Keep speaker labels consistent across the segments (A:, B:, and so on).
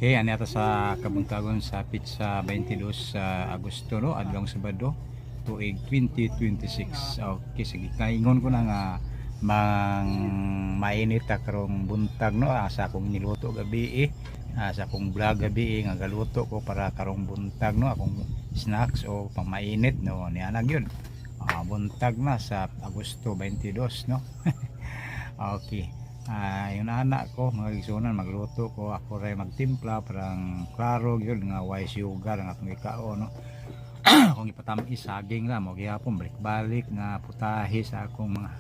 A: Okay, ani ata sa kabuntagon sa petsa 22 sa Agosto, no, adlong Sabado, tuig 2026. Okay, sige, kaingon ko na nga mang mainit ta karong buntag, no, sa akong niluto gabi eh. Sa akong vlog gabi eh, nga galuto ko para karong buntag, no, akong snacks o pangmainit, no, niana gyud. Buntag na sa Agosto 22, no. Okay. Yung anak ko, mga igsuonan, magluto ko, ako ray magtimpla, parang klaro yun nga way sugar ang atong ikaon, no. Kung ipatamis, saging lang mo gihapon, balik-balik nga putahe sa akong mga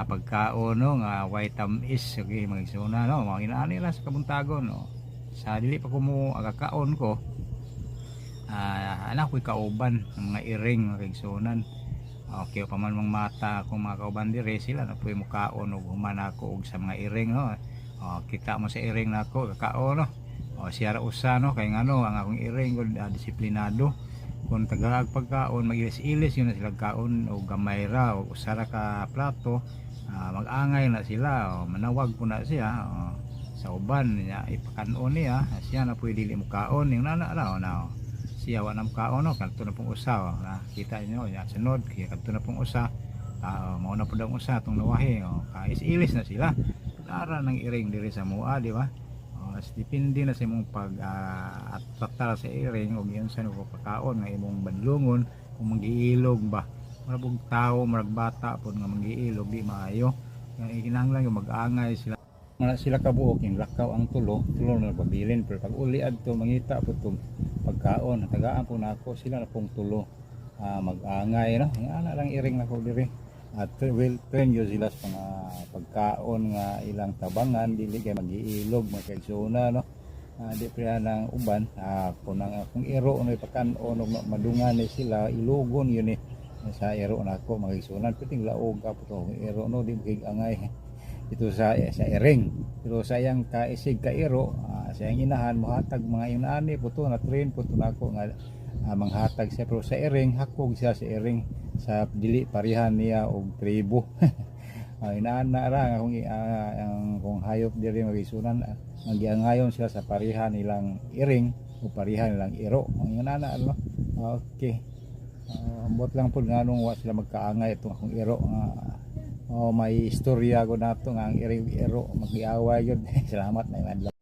A: pagkaon, no, nga way tamis. Okay, mga igsuonan, no, mga inaani lang sa kabuntagon, no. Sa dili pa ko mo agakaon ko, anak ko'y kauban ng mga iring, mga igsuonan. Okay pa man mga mata akong mga kauban dire, sila na pu'y mukaon og human ako og sa mga iring, no. Oh, kita mo sa iring nako kakaon, no. Oh, siya ra usa, no, kay ngano ang akong iring gud disiplinado. Kung tagaag pagkaon, magilis-ilis yun na sila kaon og gamay ra og usa ra ka plato, mag-angay na sila, oh, manawag po na siya, oh, sa uban niya ipakan-on niya, siya na pu'y dili mukaon yung nana ra, oh, na, oh. Siya wa na mukaon, no, kadto na pong usa, oh, na kita niyo ya sunod kaya kadto na pong usa, mao na pud ang usa tong nawahi, oh, kais-ilis na sila. Ara ng iring diri sa mua, di ba? Oh, depende na sa imong pag atratar sa iring og iyon sa mo pagkaon nga imong badlungon kung manggiilog ba. Murag og tao, murag bata pod nga manggiilog, di maayo. Nga kinahanglan yung mag-angay sila. Mana sila kabuok yung lakaw ang tulo, tulo na nagpabilin, pero pag uli adto mangita po tong pagkaon, tagaan po nako sila na pong tulo, mag-angay, no. Ang ana lang iring nako diri at well trained yun sila sa mga pagkaon nga ilang tabangan, dili kay magiilog, mga kaigsuonan, no. Di pa ng uban, kung ang akong iro no ipakan-on og madungan ni sila, ilugon yun eh sa iro nako, mga igsuonan. Piting laog ka po to iro, no, di kay angay ito sa iring, pero sa iyang kaisig kairo, sa iyang inahan mohatag mga inani po to na train po to nako nga manghatag siya, pero sa iring hakog siya sa iring sa dili parehan niya og tribo. Inaana ra ang akong ang kung hayop diri, mga igsuonan, magiangayon sila sa pareha nilang iring o pareha nilang iro, ang inana, ano. Okay, ambot lang pud nganong wa sila magkaangay itong akong iro nga. Oh, may istorya ko nato nga ang iring iro magiaway yun. Salamat na adlaw.